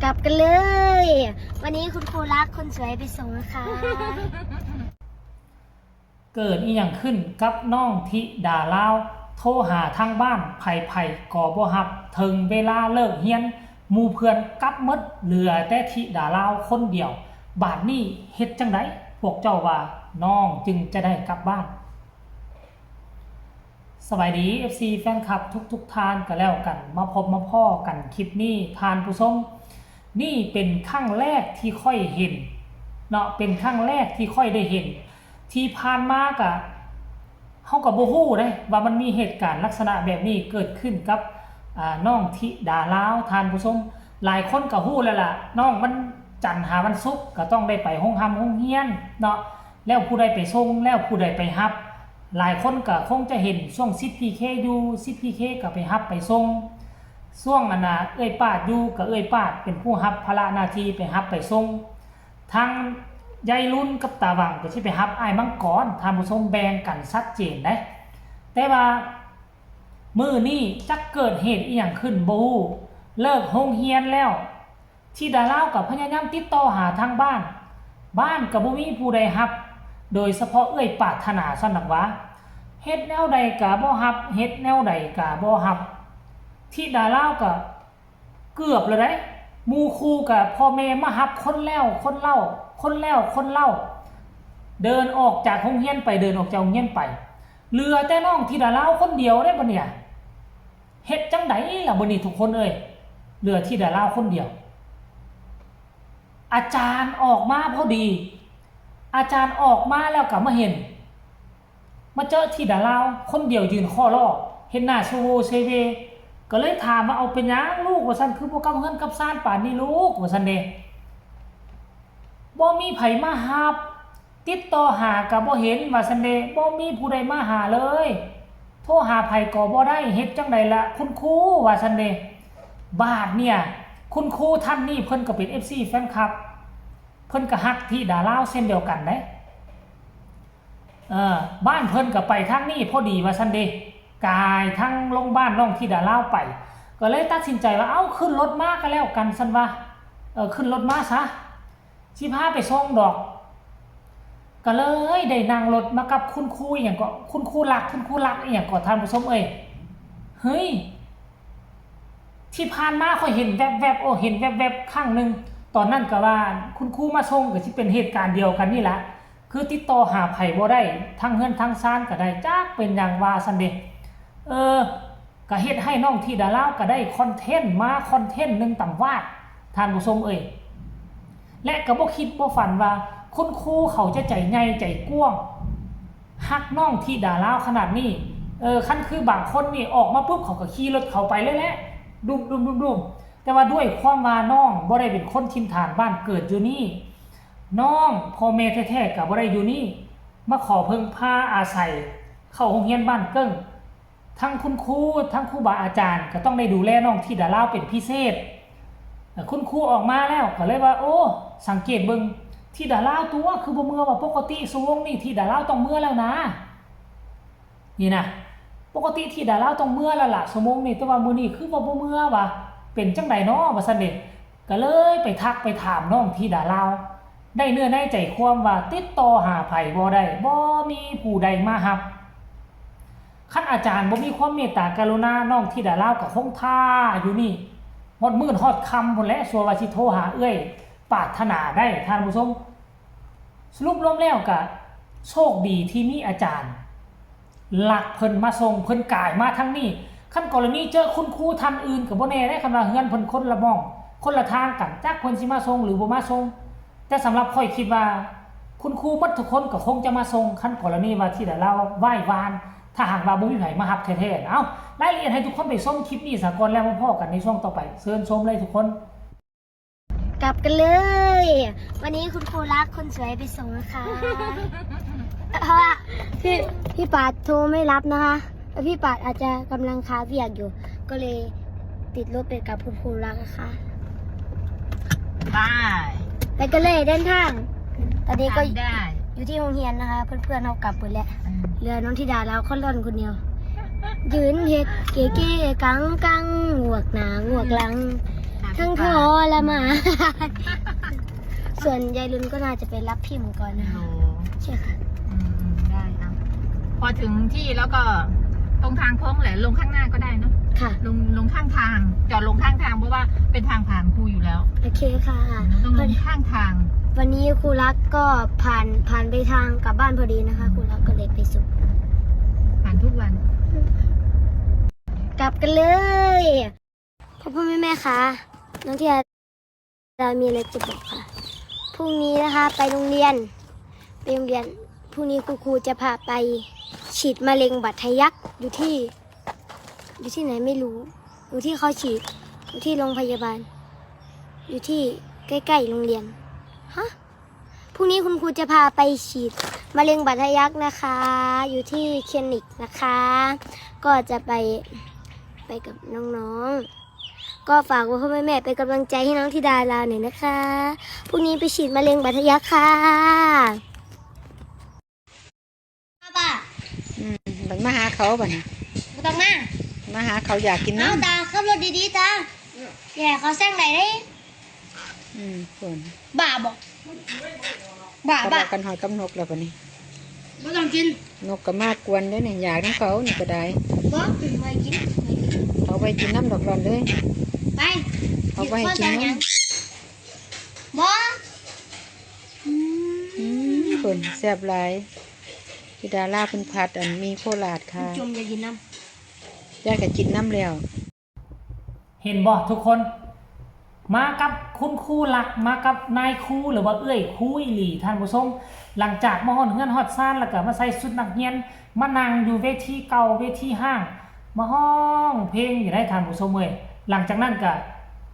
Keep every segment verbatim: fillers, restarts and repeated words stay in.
กลับกันเลย วันนี้คุณครูรักคนสวยไปส่งนะคะ เกิดอีหยังขึ้นกับน้องธิดาลาว โทรหาทางบ้าน ไผๆก็บ่ฮับ เถิงเวลาเลิกเฮียน หมู่เพื่อนกลับหมด เหลือแต่ธิดาลาวคนเดียว บาดนี้เฮ็ดจั่งใด พวกเจ้าว่าน้องจึงจะได้กลับบ้าน สบายดี เอฟซี แฟนคลับทุกๆท่านก็แล้วกัน มาพบมาพ้อกันคลิปนี้ ท่านผู้ชม นี่เป็นครั้งแรกที่ข้อยเห็นเนาะ เป็นครั้งแรกที่ข้อยได้เห็น ที่ผ่านมาก็ เฮาก็บ่ฮู้เด้ว่ามันมีเหตุการณ์ลักษณะแบบนี้เกิดขึ้นกับ อ่า น้องธิดาลาว ท่านผู้ชม หลายคนก็ฮู้แล้วล่ะ น้องวันจันทร์หาวันศุกร์ก็ต้องได้ไปโรงร่ำโรงเฮียนเนาะ แล้วผู้ใดไปส่ง แล้วผู้ใดไปรับ หลายคนก็คงจะเห็นช่วงศิษย์พีเคอยู่ ศิษย์พีเคก็ไปรับไปส่ง ช่วงอันน่ะเอื้อยปาดอยู่ก็เอื้อยปาดเป็นผู้รับภาระหน้าที่ไปรับไปส่ง ทางยายลุนกับตาหว่างก็สิไปรับอ้ายมังกร ท่านผู้ชม แบ่งกันชัดเจนเด้ แต่ว่ามื้อนี้จักเกิดเหตุอีหยังขึ้นบ่ฮู้ เลิกโรงเฮียนแล้ว ธิดาลาวก็พยายามติดต่อหาทางบ้าน บ้านก็บ่มีผู้ใดรับ โดยเฉพาะเอื้อยปรารถนาซั่นดอกหวา เฮ็ดแนวใดก็บ่รับ เฮ็ดแนวใดก็บ่รับ ธิดาลาวก็เกือบแล้วเด้ หมู่คู่ก็พ่อแม่มารับคนแล้วคนเล่า คนแล้วคนเล่า เดินออกจากโรงเฮียนไป เดินออกจากโรงเฮียนไป เหลือแต่น้องธิดาลาวคนเดียวเด้บัดเนี่ย เฮ็ดจั่งใดล่ะบัดนี้ทุกคนเอ้ย เหลือธิดาลาวคนเดียว อาจารย์ออกมาพอดี อาจารย์ออกมาแล้วก็มาเห็น มาเจอธิดาลาวคนเดียวยืนข้อลอ เห็นหน้าโซโวเซเว ก็เลยถามว่า เอาเป็นหยังลูก ว่าซั่น คือบ่กลับเฮือนกลับซานปานนี้ลูก ว่าซั่นเด้ บ่มีไผมารับ ติดต่อหาก็บ่เห็น ว่าซั่นเด้ บ่มีผู้ใดมาหาเลย โทรหาไผก็บ่ได้ เฮ็ดจั่งใดล่ะคุณครู ว่าซั่นเด้ บาดเนี่ย คุณครูท่านนี้เพิ่นก็เป็น เอฟซี แฟนคลับ เพิ่นก็ฮักธิดาลาวเช่นเดียวกันเด้ เออ บ้านเพิ่นก็ไปทางนี้พอดี ว่าซั่นเด้ กายทางโรงบ้านน้องธิดาลาวไป ก็เลยตัดสินใจว่า เอ้า ขึ้นรถมาก็แล้วกัน ซั่นว่า เออ ขึ้นรถมาซะ สิพาไปส่งดอก ก็เลยได้นั่งรถมากับคุณครูอีหยังก็ คุณครูรัก คุณครูรักอีหยังก็ ท่านผู้ชมเอ้ย เฮ้ย ที่ผ่านมาข้อยเห็นแวบๆ โอ้ เห็นแวบๆ ครั้งหนึ่ง ตอนนั้นก็ว่าคุณครูมาส่ง ก็สิเป็นเหตุการณ์เดียวกันนี่ล่ะ คือติดต่อหาไผบ่ได้ ทางเฮือนทางซานก็ได้ จักเป็นหยังว่าซั่นเด้ เออ ก็เฮ็ดให้น้องธิดาลาวก็ได้คอนเทนต์มาคอนเทนต์หนึ่งต่างวาด ท่านผู้ชมเอ้ย และก็บ่คิดบ่ฝันว่าคุณครูเขาจะใจใหญ่ใจกว้าง ฮักน้องธิดาลาวขนาดนี้ เออ คันคือบางคนนี่ออกมาปุ๊บเขาก็ขี่รถเขาไปเลยแหละ ดุมๆๆๆ แต่ว่าด้วยความว่าน้องบ่ได้เป็นคนถิ่นฐานบ้านเกิดอยู่นี่ น้องพ่อแม่แท้ๆก็บ่ได้อยู่นี่ มาขอเพิ่งพาอาศัย เข้าโรงเรียนบ้านเกิ้ง ทั้งคุณครู ทั้งครูบาอาจารย์ก็ต้องได้ดูแลน้องธิดาลาวเป็นพิเศษ เอ่อ คุณครูออกมาแล้วก็เลยว่า โอ้ สังเกตเบิ่ง ธิดาลาวตัวคือบ่เมือ ว่าปกติชั่วโมงนี้ธิดาลาวต้องเมือแล้วนะ นี่นะ ปกติธิดาลาวต้องเมือแล้วล่ะชั่วโมงนี้ แต่ว่ามื้อนี้คือว่าบ่เมือวะ เป็นจั่งใดน้อ ว่าซั่นเด้ ก็เลยไปทักไปถามน้องธิดาลาว ได้เนื้อในใจความว่าติดต่อหาไผบ่ได้ บ่มีผู้ใดมารับ คันอาจารย์บ่มีความเมตตากรุณา น้องธิดาลาวก็คงท่าอยู่นี่ ฮอดมื้อฮอดค่ำพู้นแหละ สั่วว่าสิโทรหาเอื้อยปรารถนาได้ ท่านผู้ชม สรุปรวมแล้วก็โชคดีที่มีอาจารย์รักเพิ่นมาส่ง เพิ่นกายมาทางนี้ คันกรณีเจอคุณครูท่านอื่นก็บ่แน่เด้ คันว่าเฮือนเพิ่นคนละหม่อง คนละทางกัน จักเพิ่นสิมาส่งหรือบ่มาส่ง แต่สำหรับข้อยคิดว่า คุณครูหมดทุกคนก็คงจะมาส่ง คันกรณีว่าธิดาลาวไหว้วาน ถ้าหากว่าบ่มีไผมารับแท้ๆ เอ้า รายละเอียดให้ทุกคนไปชมคลิปนี้ซะก่อน แล้วมาพ้อกันในช่วงต่อไป เชิญชมเลยทุกคน กลับกันเลย วันนี้คุณครูรักคนสวยไปส่งนะคะ เพราะว่าพี่ พี่ปาดโทรไม่รับนะคะ แล้วพี่ปาดอาจจะกำลังคาเวียกอยู่ ก็เลยติดรถไปกับคุณครูรักนะคะ บาย ไปกันเลยเดินทาง ตอนนี้ก็ ทำได้ อยู่ที่โรงเรียนนะคะ เพื่อนๆเขากลับหมดแล้ว อืม เหลือน้องธิดาลาวคนร่อนคนเดียว ยืนเฮ็ดเก๋ๆกังกังๆ งวกหน้างวกหลัง ทั้งทอ ก็ละมา ส่วนยายลุนก็น่าจะไปรับพิมพ์ก่อนนะคะ โอ้ ใช่ค่ะ อืมอืมได้อ่ะ พอถึงที่แล้วก็ตรงทางโค้งแหละ ลงข้างหน้าก็ได้เนาะ ค่ะ ลงลงข้างทาง จอดลงข้างทาง เพราะว่าเป็นทางผ่านครูอยู่แล้ว โอเคค่ะ ต้องลงข้างทาง วันนี้ครูรักก็ผ่านผ่านไปทางกลับบ้านพอดีนะคะ ครูรักก็เลยไปส่ง ผ่านทุกวัน กลับกันเลยพ่อพ่อแม่แม่คะน้องที่ดามีอะไรจะบอกค่ะพรุ่งนี้นะคะ ไปโรงเรียนไปโรงเรียนพรุ่งนี้คุณครูจะพาไปฉีดมะเร็งบาดทะยักอยู่ที่ อยู่ที่ไหนไม่รู้ อยู่ที่เขาฉีด อยู่ที่โรงพยาบาล อยู่ที่ใกล้ๆโรงเรียนฮะพรุ่งนี้คุณครูจะพาไปฉีดมะเร็งบาดทะยักนะคะ อยู่ที่คลินิกนะคะ ก็จะไปไปกับน้องๆ ก็ฝากว่าพ่อแม่แม่เป็นกำลังใจให้น้องที่ดาลาหน่อยนะคะพรุ่งนี้ไปฉีดมะเร็งบาดทะยักค่ะ ป้า อืมบัดมาหาเขาบัดนี้ บ่ต้องมา มาหาเขาอยากกิน เอา น้ำ ตาขับรถดีๆตาอย่าให้เขาแซงไหนเด้ อืมคน บ้าบ่บ้า เขาบ บ้า อกกันหอยกับนกแล้วบัดนี้ บ่ต้องกิน นกก็มากวนเด้อนี่อยากน้ำเขานี่ก็ได้ บ่ไม่กินไม่กิน เขาไปกินน้ำดอกร้อนเลย ไป เขาไปให้กิน ข้าวสารหยัง น้ำ บ่ อืมคนแซ่บหลายที่ดาราเพิ่นผัดอันมีโคราชค่ะ จมอย่ากินน้ ยายก็กินน้ำแล้ว เห็นบ่ทุกคน มากับคุณครูรัก มากับนายครูหรือว่าเอื้อยครูอีหลีท่านผู้ชม หลังจากมาฮอดเฮือนฮอดซานแล้วก็มาใส่ชุดนักเรียน มานั่งอยู่เวทีเก่าเวทีห้าง มาฮ้องเพลงอยู่ได้ท่านผู้ชมเอ้ย หลังจากนั้นก็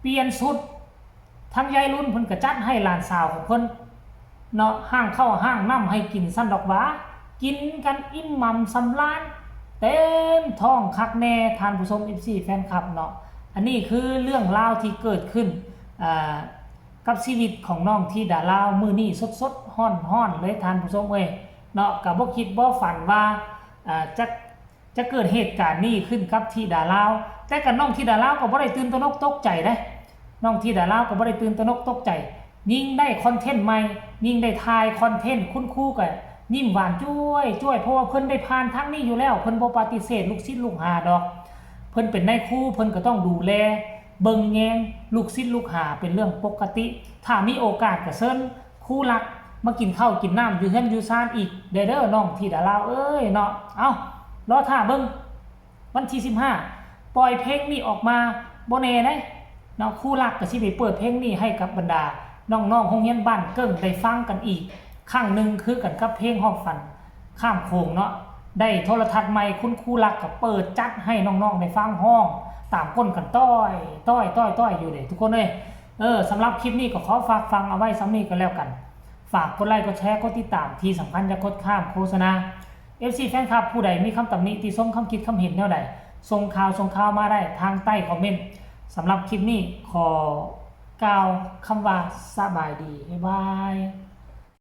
เปลี่ยนชุด ทั้งยายลุนเพิ่นก็จัดให้หลานสาวของเพิ่นเนาะ ห้างข้าวห้างน้ำให้กินซั่นดอกหวา กินกันอิ่มหนำสำราญ เต็มท้องคักแน่ท่านผู้ชม เอฟซี แฟนคลับเนาะ อันนี้คือเรื่องราวที่เกิดขึ้น อ่า กับชีวิตของน้องธิดาลาวมื้อนี้สดๆฮ้อนๆเลยท่านผู้ชมเอ้ยเนาะ ก็บ่คิดบ่ฝันว่า อ่า จะ จะเกิดเหตุการณ์นี้ขึ้นกับธิดาลาว แต่กับน้องธิดาลาวก็บ่ได้ตื่นตระหนกตกใจเด้ น้องธิดาลาวก็บ่ได้ตื่นตระหนกตกใจ ยิ่งได้คอนเทนต์ใหม่ ยิ่งได้ถ่ายคอนเทนต์ คุณครูก็ยิ้มหวานจ้วยจ้วย เพราะว่าเพิ่นได้ผ่านทางนี้อยู่แล้ว เพิ่นบ่ปฏิเสธลูกศิษย์ลูกหาดอก เพิ่นเป็นนายครู เพิ่นก็ต้องดูแล เบิ่งแยงลูกศิษย์ลูกหาเป็นเรื่องปกติ ถ้ามีโอกาสก็เชิญครูรักมากินข้าวกินน้ำอยู่เฮือนอยู่ซานอีกเด้อ เด้อน้องธิดาลาวเอ้ยเนาะ เอ้า รอท่าเบิ่ง วันที่สิบห้า ปล่อยเพลงนี้ออกมา บ่แน่เด้เนาะ ครูรักก็สิไปเปิดเพลงนี้ให้กับบรรดาน้องๆโรงเรียนบ้านเกิ่งได้ฟังกันอีกครั้งหนึ่ง คือกันกับเพลงฮอดฝันข้ามโขงเนาะ ได้โทรทัศน์ใหม่ คุณครูรักก็เปิดจัดให้น้องๆได้ฟัง ฮ้องตามก้นกันต้อย ต้อย ต้อย ต้อยอยู่เด้ทุกคนเอ้ย เออ สำหรับคลิปนี้ก็ขอฝากฟังเอาไว้ส่ำนี้ก็แล้วกัน ฝากกดไลค์กดแชร์กดติดตาม ที่สำคัญอย่ากดข้ามโฆษณา เอฟซี แฟนคลับผู้ใดมีคำตำหนิติชม คำคิดคำเห็นแนวใด ส่งข่าวส่งข่าวมาได้ทางใต้คอมเมนต์ สำหรับคลิปนี้ขอกล่าวคำว่าสบายดี บ๊ายบาย